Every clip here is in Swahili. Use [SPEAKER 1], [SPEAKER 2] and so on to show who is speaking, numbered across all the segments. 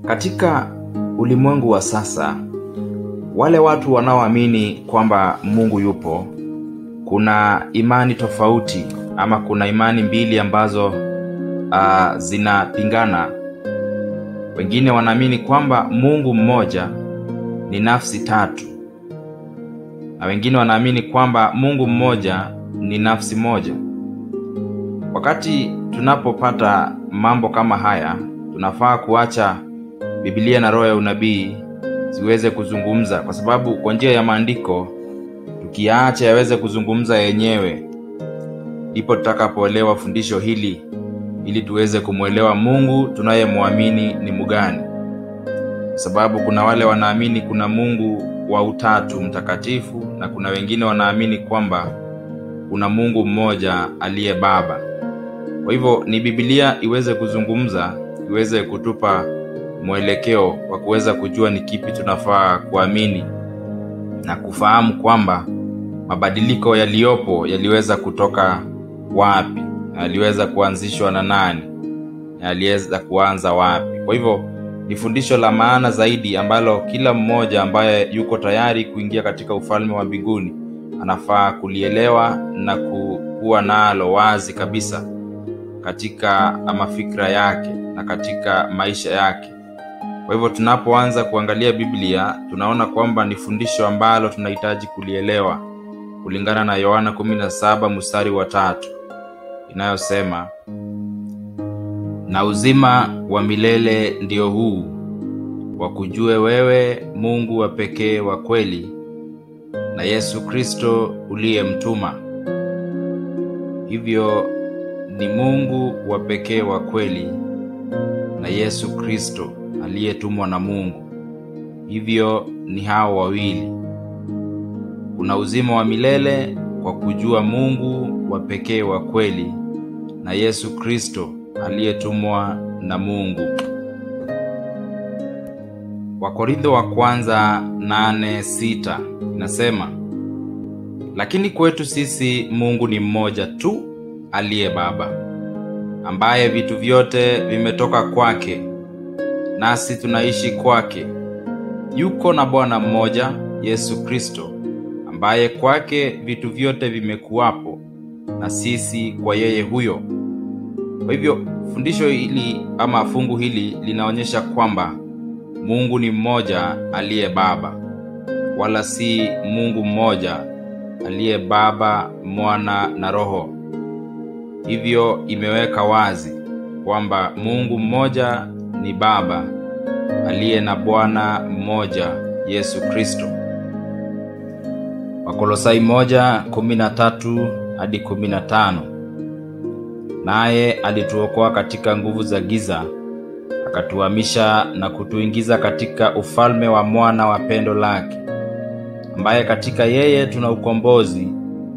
[SPEAKER 1] Katika ulimwengu wa sasa, wale watu wanaoamini kwamba Mungu yupo, kuna imani tofauti ama kuna imani mbili ambazo zinapingana. Wengine wanaamini kwamba Mungu mmoja ni nafsi tatu, na wengine wanaamini kwamba Mungu mmoja ni nafsi moja. Wakati tunapopata mambo kama haya, tunafaa kuacha Biblia na roho ya unabii ziweze kuzungumza, kwa sababu kwa njia ya maandiko tukiacha yaweze kuzungumza yenyewe, ndipo tutakapoelewa fundisho hili, ili tuweze kumwelewa Mungu tunayemwamini ni mgani. Kwa sababu kuna wale wanaamini kuna Mungu wa Utatu Mtakatifu, na kuna wengine wanaamini kwamba kuna Mungu mmoja aliye Baba. Kwa hivyo ni Biblia iweze kuzungumza, iweze kutupa mwelekeo wa kuweza kujua ni kipi tunafaa kuamini na kufahamu kwamba mabadiliko yaliyopo yaliweza kutoka wapi, yaliweza kuanzishwa na nani, yaliweza kuanza wapi. Kwa hivyo ni fundisho la maana zaidi ambalo kila mmoja ambaye yuko tayari kuingia katika ufalme wa mbinguni anafaa kulielewa na kuwa nalo wazi kabisa katika mafikra yake na katika maisha yake. Kwa hivyo tunapoanza kuangalia Biblia, tunaona kwamba ni fundisho ambalo tunahitaji kulielewa kulingana na Yohana 17 mstari wa 3 inayosema, na uzima wa milele ndio huu, wakujue wewe Mungu wa pekee wa kweli, na Yesu Kristo uliyemtuma. Hivyo ni Mungu wa pekee wa kweli na Yesu Kristo aliyetumwa na Mungu. Hivyo ni hao wawili. Kuna uzima wa milele kwa kujua Mungu wa pekee wa kweli na Yesu Kristo aliyetumwa na Mungu. Wakorintho wa kwanza 8:6 inasema, lakini kwetu sisi Mungu ni mmoja tu aliye Baba, ambaye vitu vyote vimetoka kwake, nasi tunaishi kwake. Yuko na Bwana mmoja, Yesu Kristo, ambaye kwake vitu vyote vimekuwapo, na sisi kwa yeye huyo. Kwa hivyo fundisho hili ama fungu hili linaonyesha kwamba Mungu ni mmoja aliye Baba, wala si Mungu mmoja aliye Baba, Mwana na Roho. Hivyo imeweka wazi kwamba Mungu mmoja ni Baba aliye na Bwana mmoja, Yesu Kristo. Wakolosai 1:13-15. Naye alituokoa katika nguvu za giza, akatuhamisha na kutuingiza katika ufalme wa mwana wa pendo lake, ambaye katika yeye tuna ukombozi,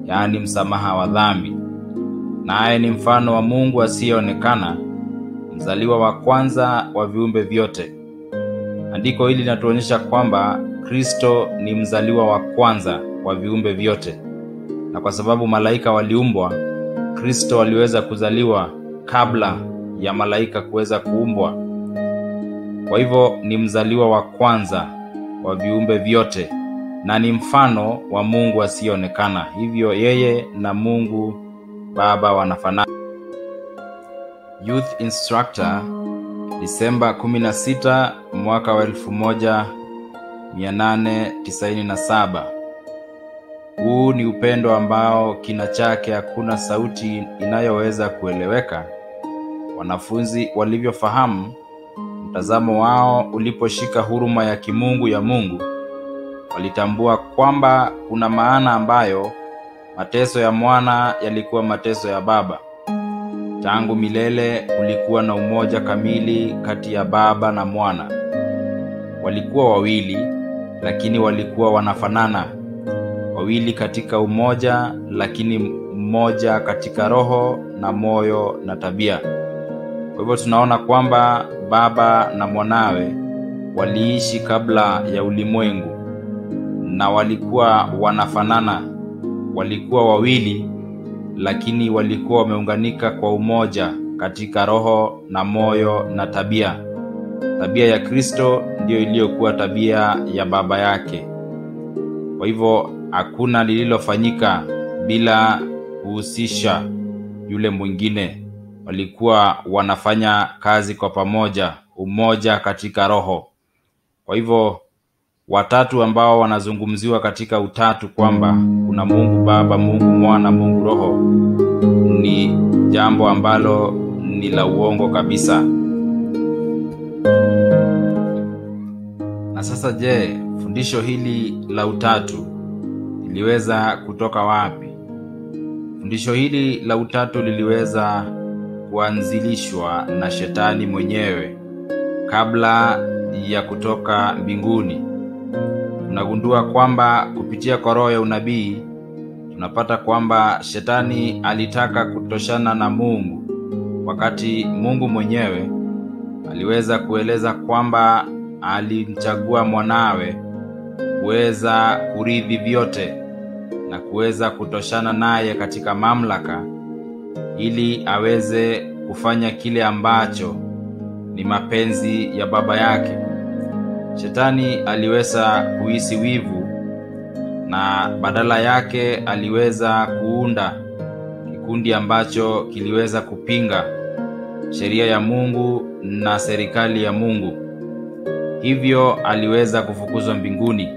[SPEAKER 1] yaani msamaha wa dhambi. Naye ni mfano wa Mungu asiyeonekana, mzaliwa wa kwanza wa viumbe vyote. Andiko hili linatuonyesha kwamba Kristo ni mzaliwa wa kwanza wa viumbe vyote, na kwa sababu malaika waliumbwa, Kristo aliweza kuzaliwa kabla ya malaika kuweza kuumbwa. Kwa hivyo ni mzaliwa wa kwanza wa viumbe vyote na ni mfano wa Mungu asiyeonekana. Hivyo yeye na Mungu Baba wanafanana. Youth Instructor, Disemba 16 mwaka wa 1897. Huu ni upendo ambao kina chake hakuna sauti inayoweza kueleweka. Wanafunzi walivyofahamu, mtazamo wao uliposhika huruma ya kimungu ya Mungu, walitambua kwamba kuna maana ambayo mateso ya mwana yalikuwa mateso ya Baba. Tangu milele kulikuwa na umoja kamili kati ya Baba na Mwana. Walikuwa wawili, lakini walikuwa wanafanana. Wawili katika umoja, lakini mmoja katika roho na moyo na tabia. Kwa hivyo tunaona kwamba Baba na Mwanawe waliishi kabla ya ulimwengu na walikuwa wanafanana. Walikuwa wawili, lakini walikuwa wameunganika kwa umoja katika roho na moyo na tabia. Tabia ya Kristo ndiyo iliyokuwa tabia ya Baba yake. Kwa hivyo hakuna lililofanyika bila kuhusisha yule mwingine. Walikuwa wanafanya kazi kwa pamoja, umoja katika Roho. Kwa hivyo watatu ambao wanazungumziwa katika utatu kwamba kuna Mungu Baba, Mungu Mwana, Mungu Roho, ni jambo ambalo ni la uongo kabisa. Na sasa je, fundisho hili la utatu liliweza kutoka wapi? Fundisho hili la utatu liliweza kuanzilishwa na Shetani mwenyewe kabla ya kutoka mbinguni. Tunagundua kwamba kupitia kwa roho ya unabii tunapata kwamba Shetani alitaka kutoshana na Mungu, wakati Mungu mwenyewe aliweza kueleza kwamba alimchagua mwanawe kuweza kurithi vyote na kuweza kutoshana naye katika mamlaka, ili aweze kufanya kile ambacho ni mapenzi ya Baba yake. Shetani aliweza kuhisi wivu na badala yake aliweza kuunda kikundi ambacho kiliweza kupinga sheria ya Mungu na serikali ya Mungu. Hivyo aliweza kufukuzwa mbinguni.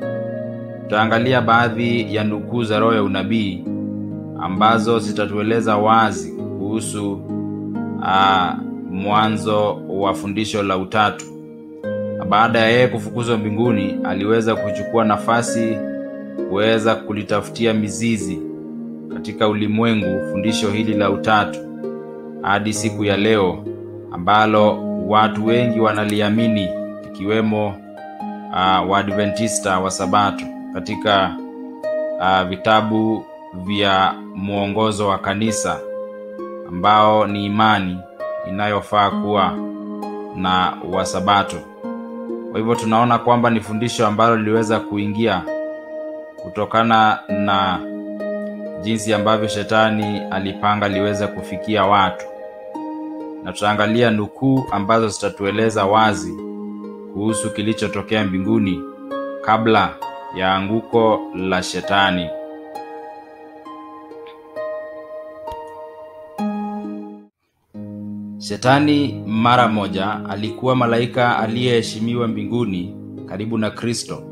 [SPEAKER 1] Tutaangalia baadhi ya nukuu za roho ya unabii ambazo zitatueleza wazi kuhusu mwanzo wa fundisho la utatu. Baada ya yeye kufukuzwa mbinguni, aliweza kuchukua nafasi kuweza kulitafutia mizizi katika ulimwengu fundisho hili la utatu hadi siku ya leo, ambalo watu wengi wanaliamini, ikiwemo Waadventista wa Sabato katika vitabu vya mwongozo wa kanisa, ambao ni imani inayofaa kuwa na Wasabato. Kwa hivyo tunaona kwamba ni fundisho ambalo liliweza kuingia kutokana na jinsi ambavyo Shetani alipanga liweza kufikia watu. Na tutaangalia nukuu ambazo zitatueleza wazi kuhusu kilichotokea mbinguni kabla ya anguko la Shetani. Shetani mara moja alikuwa malaika aliyeheshimiwa mbinguni karibu na Kristo.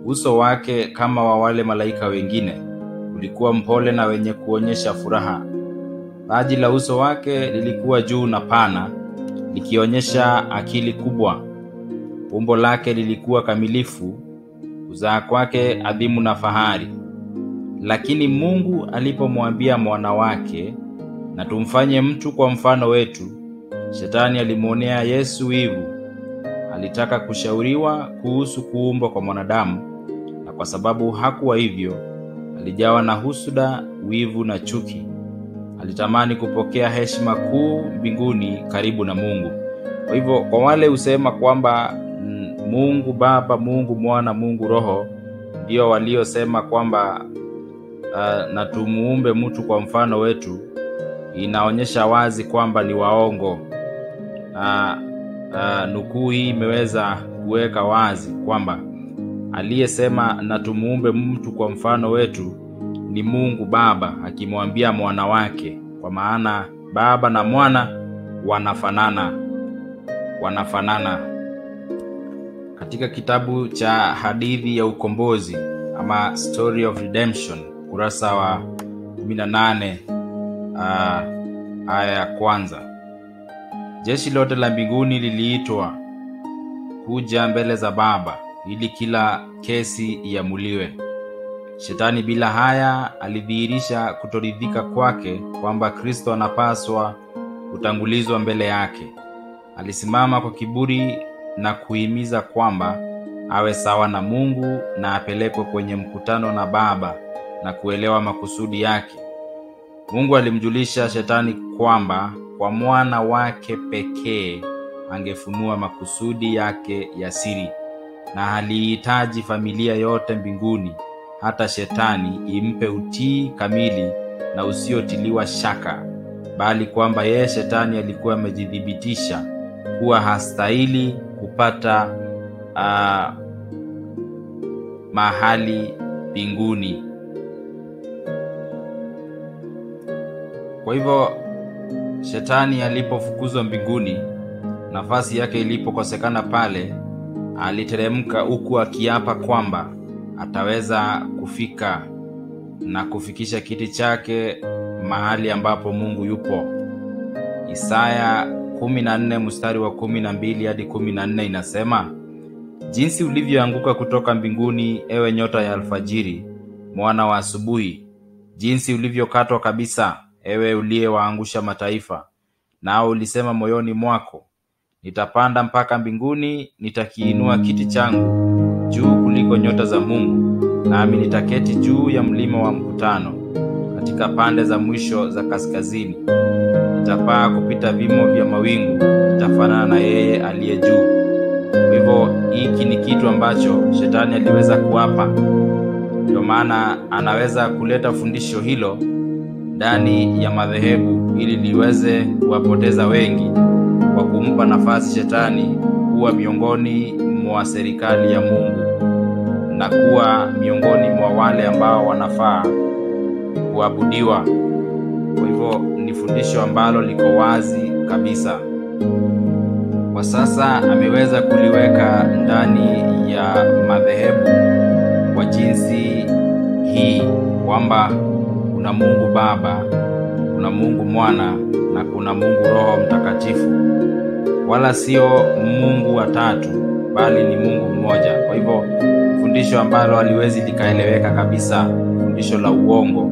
[SPEAKER 1] Uso wake kama wa wale malaika wengine ulikuwa mpole na wenye kuonyesha furaha. Taji la uso wake lilikuwa juu na pana, likionyesha akili kubwa. Umbo lake lilikuwa kamilifu, kuzaa kwake adhimu na fahari. Lakini Mungu alipomwambia mwana wake, na tumfanye mtu kwa mfano wetu, Shetani alimuonea Yesu wivu. Alitaka kushauriwa kuhusu kuumbwa kwa mwanadamu, na kwa sababu hakuwa hivyo, alijawa na husuda, wivu na chuki. Alitamani kupokea heshima kuu mbinguni karibu na Mungu. Kwa hivyo, kwa wale husema kwamba Mungu Baba, Mungu Mwana, Mungu Roho ndio waliosema kwamba na tumuumbe mtu kwa mfano wetu, inaonyesha wazi kwamba ni waongo. Na nukuu hii imeweza kuweka wazi kwamba aliyesema na tumuumbe mtu kwa mfano wetu ni Mungu Baba akimwambia mwana wake, kwa maana Baba na Mwana wanafanana. Wanafanana. Katika kitabu cha Hadithi ya Ukombozi ama Story of Redemption, kurasa wa 18 aya ya kwanza, jeshi lote la mbinguni liliitwa kuja mbele za Baba ili kila kesi iamuliwe. Shetani bila haya alidhihirisha kutoridhika kwake kwamba Kristo anapaswa kutangulizwa mbele yake. Alisimama kwa kiburi na kuhimiza kwamba awe sawa na Mungu na apelekwe kwenye mkutano na Baba na kuelewa makusudi yake. Mungu alimjulisha Shetani kwamba kwa mwana wake pekee angefunua makusudi yake ya siri, na alihitaji familia yote mbinguni, hata Shetani, impe utii kamili na usiotiliwa shaka, bali kwamba yeye Shetani alikuwa amejithibitisha kuwa hastahili kupata mahali mbinguni. Kwa hivyo shetani alipofukuzwa mbinguni, nafasi yake ilipokosekana pale, aliteremka huku akiapa kwamba ataweza kufika na kufikisha kiti chake mahali ambapo Mungu yupo. Isaya 14 mstari wa 12 hadi 14 inasema, jinsi ulivyoanguka kutoka mbinguni, ewe nyota ya alfajiri, mwana wa asubuhi, jinsi ulivyokatwa kabisa, ewe uliyewaangusha mataifa. Nao ulisema moyoni mwako, nitapanda mpaka mbinguni, nitakiinua kiti changu juu kuliko nyota za Mungu, nami nitaketi juu ya mlima wa mkutano, katika pande za mwisho za kaskazini. Nitapaa kupita vimo vya mawingu, nitafanana na yeye aliye juu. Kwa hivyo hiki ni kitu ambacho shetani aliweza kuapa. Ndio maana anaweza kuleta fundisho hilo ndani ya madhehebu ili liweze kuwapoteza wengi, kwa kumpa nafasi shetani kuwa miongoni mwa serikali ya Mungu na kuwa miongoni mwa wale ambao wanafaa kuabudiwa. Kwa hivyo ni fundisho ambalo liko wazi kabisa. Kwa sasa ameweza kuliweka ndani ya madhehebu kwa jinsi hii kwamba kuna Mungu Baba, kuna Mungu Mwana na kuna Mungu Roho Mtakatifu, wala sio Mungu watatu bali ni Mungu mmoja. Kwa hivyo fundisho ambalo haliwezi likaeleweka kabisa, fundisho la uongo,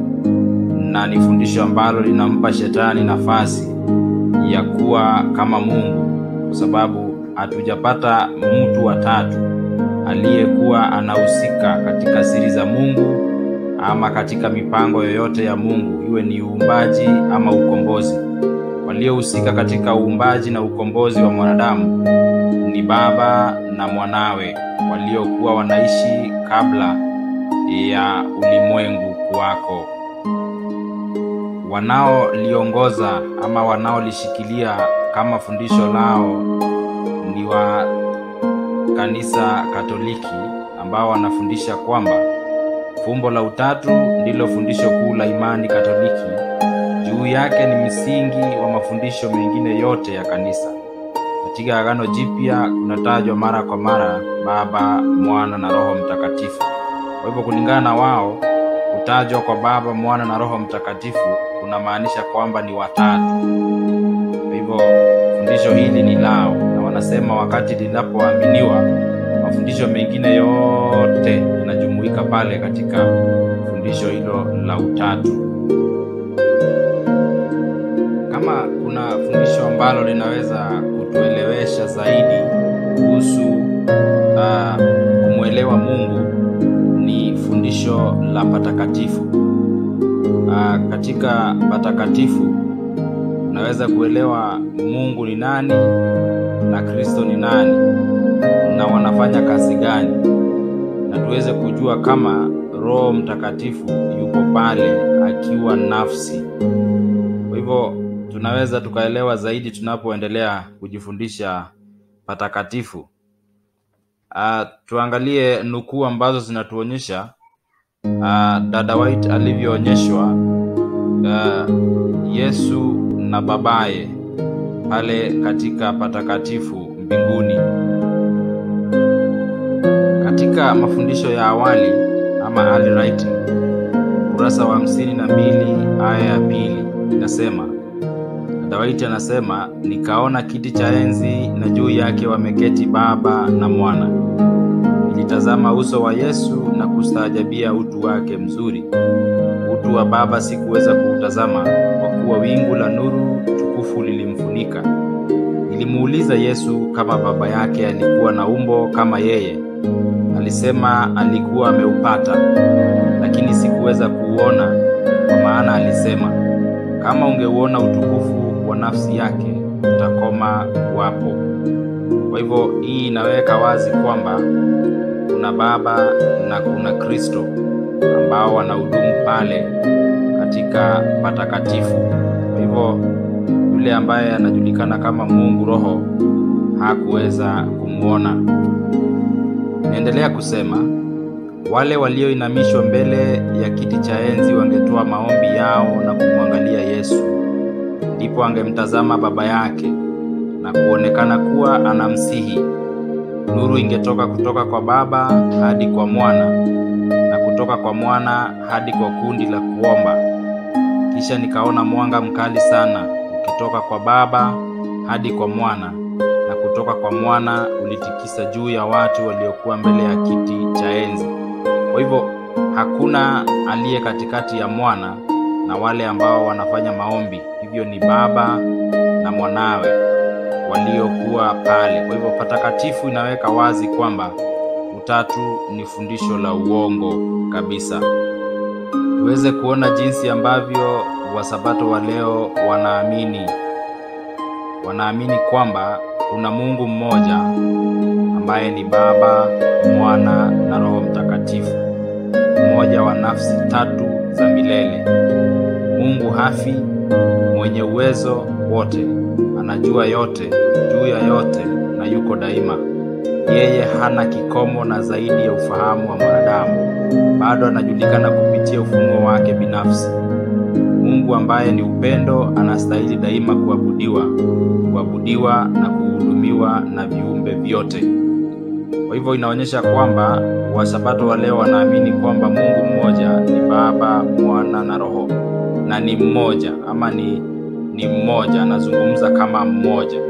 [SPEAKER 1] na ni fundisho ambalo linampa shetani nafasi ya kuwa kama Mungu, kwa sababu hatujapata mtu wa tatu aliyekuwa anahusika katika siri za Mungu ama katika mipango yoyote ya Mungu, iwe ni uumbaji ama ukombozi. Waliohusika katika uumbaji na ukombozi wa mwanadamu ni Baba na Mwanawe, waliokuwa wanaishi kabla ya ulimwengu kuwako. Wanaoliongoza ama wanaolishikilia kama fundisho lao ni wa Kanisa Katoliki, ambao wanafundisha kwamba fumbo la utatu ndilo fundisho kuu la imani Katoliki. Juu yake ni msingi wa mafundisho mengine yote ya kanisa. Katika Agano Jipya kunatajwa mara kwa mara Baba, Mwana na Roho Mtakatifu. Kwa hivyo kulingana na wao, kutajwa kwa Baba, Mwana na Roho Mtakatifu kunamaanisha kwamba ni watatu. Kwa hivyo fundisho hili ni lao, na wanasema wakati linapoaminiwa, mafundisho mengine yote yanajumuika pale katika fundisho hilo la utatu. Kama kuna fundisho ambalo linaweza kutuelewesha zaidi kuhusu kumuelewa Mungu, ni fundisho la patakatifu. Katika patakatifu unaweza kuelewa Mungu ni nani na Kristo ni nani na wanafanya kazi gani, na tuweze kujua kama Roho Mtakatifu yupo pale akiwa nafsi. Kwa hivyo tunaweza tukaelewa zaidi tunapoendelea kujifundisha patakatifu. Tuangalie nukuu ambazo zinatuonyesha Dada White alivyoonyeshwa Yesu na babaye pale katika patakatifu mbinguni. Katika mafundisho ya awali ama early writing, kurasa wa 52 aya ya 2 inasema, Dada White anasema, nikaona kiti cha enzi na juu yake wameketi Baba na Mwana. Nilitazama uso wa Yesu na kustaajabia utu wake mzuri. Utu wa Baba sikuweza kuutazama kwa kuwa wingu la nuru tukufu lilimfunika. Nilimuuliza Yesu kama baba yake alikuwa na umbo kama yeye. Alisema alikuwa ameupata, lakini sikuweza kuuona, kwa maana alisema, kama ungeuona utukufu wa nafsi yake utakoma wapo. Kwa hivyo hii inaweka wazi kwamba kuna Baba na kuna Kristo ambao wanahudumu pale katika patakatifu. Kwa hivyo yule ambaye anajulikana kama Mungu Roho hakuweza kumwona. Naendelea kusema, wale walioinamishwa mbele ya kiti cha enzi wangetoa maombi yao na kumwangalia Yesu. Ndipo angemtazama Baba yake na kuonekana kuwa anamsihi. Nuru ingetoka kutoka kwa Baba hadi kwa Mwana, na kutoka kwa Mwana hadi kwa kundi la kuomba. Kisha nikaona mwanga mkali sana ukitoka kwa Baba hadi kwa Mwana, na kutoka kwa Mwana ulitikisa juu ya watu waliokuwa mbele ya kiti cha enzi. Kwa hivyo hakuna aliye katikati ya Mwana na wale ambao wanafanya maombi. Hivyo ni Baba na Mwanawe waliokuwa pale. Kwa hivyo patakatifu inaweka wazi kwamba utatu ni fundisho la uongo kabisa. Tuweze kuona jinsi ambavyo Wasabato wa leo wanaamini. Wanaamini kwamba kuna Mungu mmoja ambaye ni Baba, Mwana na Roho Mtakatifu, mmoja wa nafsi tatu za milele. Mungu hafi, mwenye uwezo wote, anajua yote, juu ya yote na yuko daima. Yeye hana kikomo na zaidi ya ufahamu wa mwanadamu. Bado anajulikana kupitia ufunuo wake binafsi. Mungu ambaye ni upendo anastahili daima kuabudiwa, kuabudiwa na kuhudumiwa na viumbe vyote. Kwa hivyo inaonyesha kwamba Wasabato wa leo wanaamini kwamba Mungu mmoja ni Baba, Mwana na Roho, na ni mmoja, ama ni mmoja, anazungumza kama mmoja.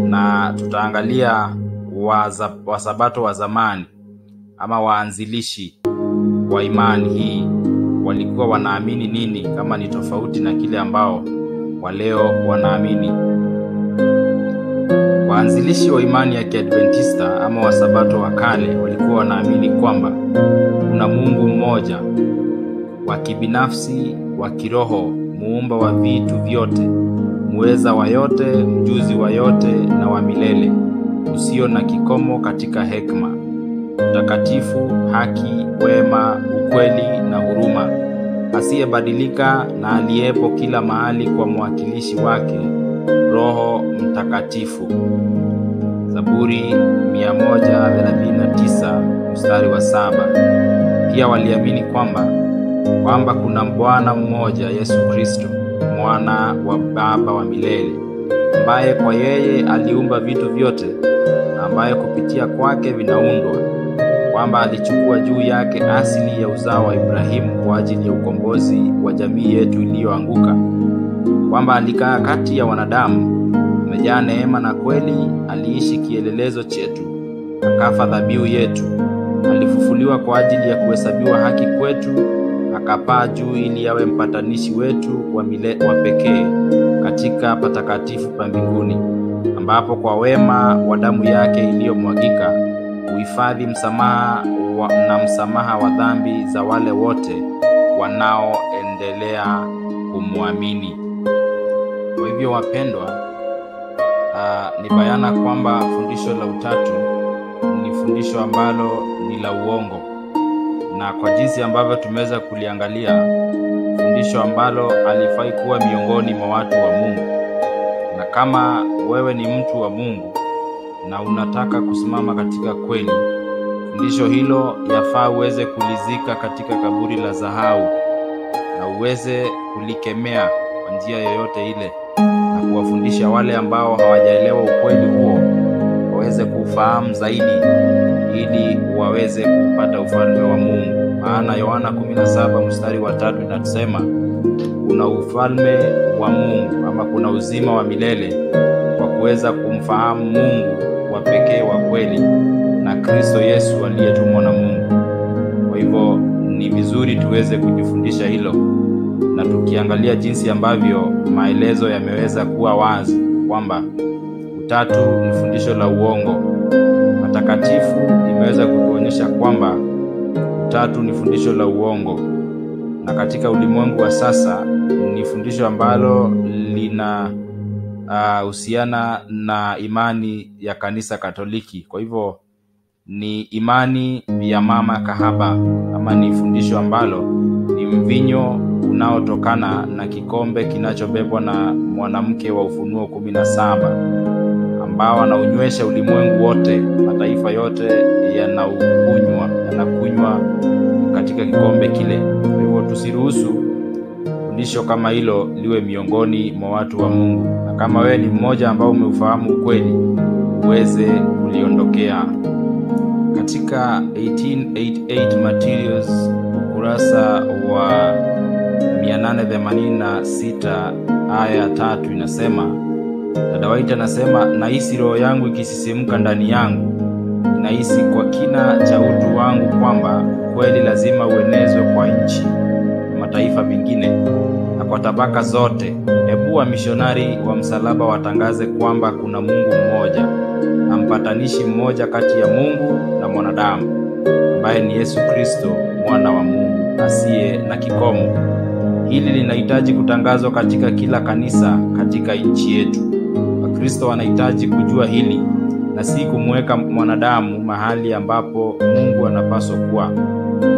[SPEAKER 1] Na tutaangalia Wasabato wa zamani ama waanzilishi wa imani hii walikuwa wanaamini nini, kama ni tofauti na kile ambao wa leo wanaamini. Waanzilishi wa imani ya Kiadventista ama Wasabato wa kale walikuwa wanaamini kwamba kuna Mungu mmoja wa kibinafsi, wa kiroho, muumba wa vitu vyote, muweza wa yote, mjuzi wa yote na wa milele, usio na kikomo katika hekima, utakatifu, haki, wema, ukweli na huruma, asiyebadilika na aliyepo kila mahali kwa mwakilishi wake, Roho Mtakatifu. Zaburi 139 mstari wa 7. Pia waliamini kwamba kuna Bwana mmoja, Yesu Kristo, mwana wa Baba wa milele, ambaye kwa yeye aliumba vitu vyote na ambaye kupitia kwake vinaundwa, kwamba alichukua juu yake asili ya uzao wa Ibrahimu kwa ajili ya ukombozi wa jamii yetu iliyoanguka, kwamba alikaa kati ya wanadamu, amejaa neema na kweli, aliishi kielelezo chetu, akafa dhabihu yetu, alifufuliwa kwa ajili ya kuhesabiwa haki kwetu, akapaa juu ili awe mpatanishi wetu wa pekee katika patakatifu pa mbinguni, ambapo kwa wema wa damu yake iliyomwagika huhifadhi msamaha na msamaha wa dhambi za wale wote wanaoendelea kumwamini. Kwa hivyo wapendwa, ni bayana kwamba fundisho la utatu ni fundisho ambalo ni la uongo, na kwa jinsi ambavyo tumeweza kuliangalia, fundisho ambalo halifai kuwa miongoni mwa watu wa Mungu. Na kama wewe ni mtu wa Mungu na unataka kusimama katika kweli, fundisho hilo yafaa uweze kulizika katika kaburi la sahau na uweze kulikemea kwa njia yoyote ile, na kuwafundisha wale ambao hawajaelewa ukweli huo waweze kufahamu zaidi, ili waweze kupata ufalme wa Mungu. Maana Yohana 17 mstari wa 3 inasema kuna ufalme wa Mungu, ama kuna uzima wa milele kwa kuweza kumfahamu Mungu wa pekee wa kweli na Kristo Yesu aliyetumwa na Mungu. Kwa hivyo ni vizuri tuweze kujifundisha hilo, na tukiangalia jinsi ambavyo maelezo yameweza kuwa wazi kwamba utatu ni fundisho la uongo, matakatifu imeweza kutuonyesha kwamba utatu ni fundisho la uongo, na katika ulimwengu wa sasa ni fundisho ambalo lina husiana na imani ya kanisa Katoliki. Kwa hivyo ni imani ya mama kahaba, ama ni fundisho ambalo ni mvinyo unaotokana na kikombe kinachobebwa na mwanamke wa Ufunuo 17, ambao anaunywesha ulimwengu wote, mataifa yote yanakunywa katika kikombe kile. Kwa hivyo tusiruhusu fundisho kama hilo liwe miongoni mwa watu wa Mungu, na kama wewe ni mmoja ambao umeufahamu ukweli, uweze kuliondokea. Katika 1888 Materials ukurasa wa 886 aya 3 inasema, Dada White anasema, nahisi roho yangu ikisisimka ndani yangu, nahisi kwa kina cha utu wangu kwamba ukweli lazima uenezwe kwa nchi na mataifa mengine na kwa tabaka zote. Hebu wa mishonari wa msalaba watangaze kwamba kuna Mungu mmoja na mpatanishi mmoja kati ya Mungu na mwanadamu, ambaye ni Yesu Kristo, mwana wa Mungu asiye na kikomo. Hili linahitaji kutangazwa katika kila kanisa katika nchi yetu. Wakristo wanahitaji kujua hili na si kumweka mwanadamu mahali ambapo Mungu anapaswa kuwa,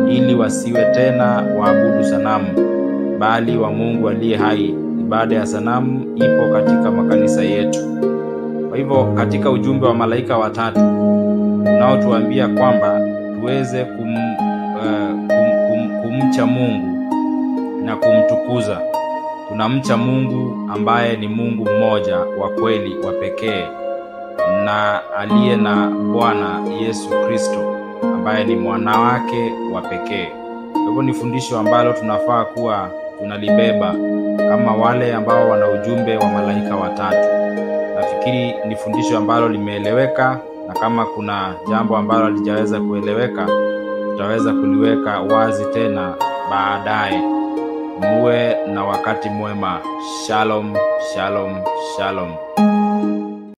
[SPEAKER 1] ili wasiwe tena waabudu sanamu, bali wa Mungu aliye hai. Ibada ya sanamu ipo katika makanisa yetu. Kwa hivyo katika ujumbe wa malaika watatu unaotuambia kwamba tuweze kumcha Mungu na kumtukuza, tunamcha Mungu ambaye ni Mungu mmoja wa kweli wa pekee na aliye na Bwana Yesu Kristo ambaye ni mwana wake wa pekee. Kwa hivyo ni fundisho ambalo tunafaa kuwa tunalibeba kama wale ambao wana ujumbe wa malaika watatu. Nafikiri ni fundisho ambalo limeeleweka, na kama kuna jambo ambalo halijaweza kueleweka, tutaweza kuliweka wazi tena baadaye. Muwe na wakati mwema. Shalom, shalom, shalom.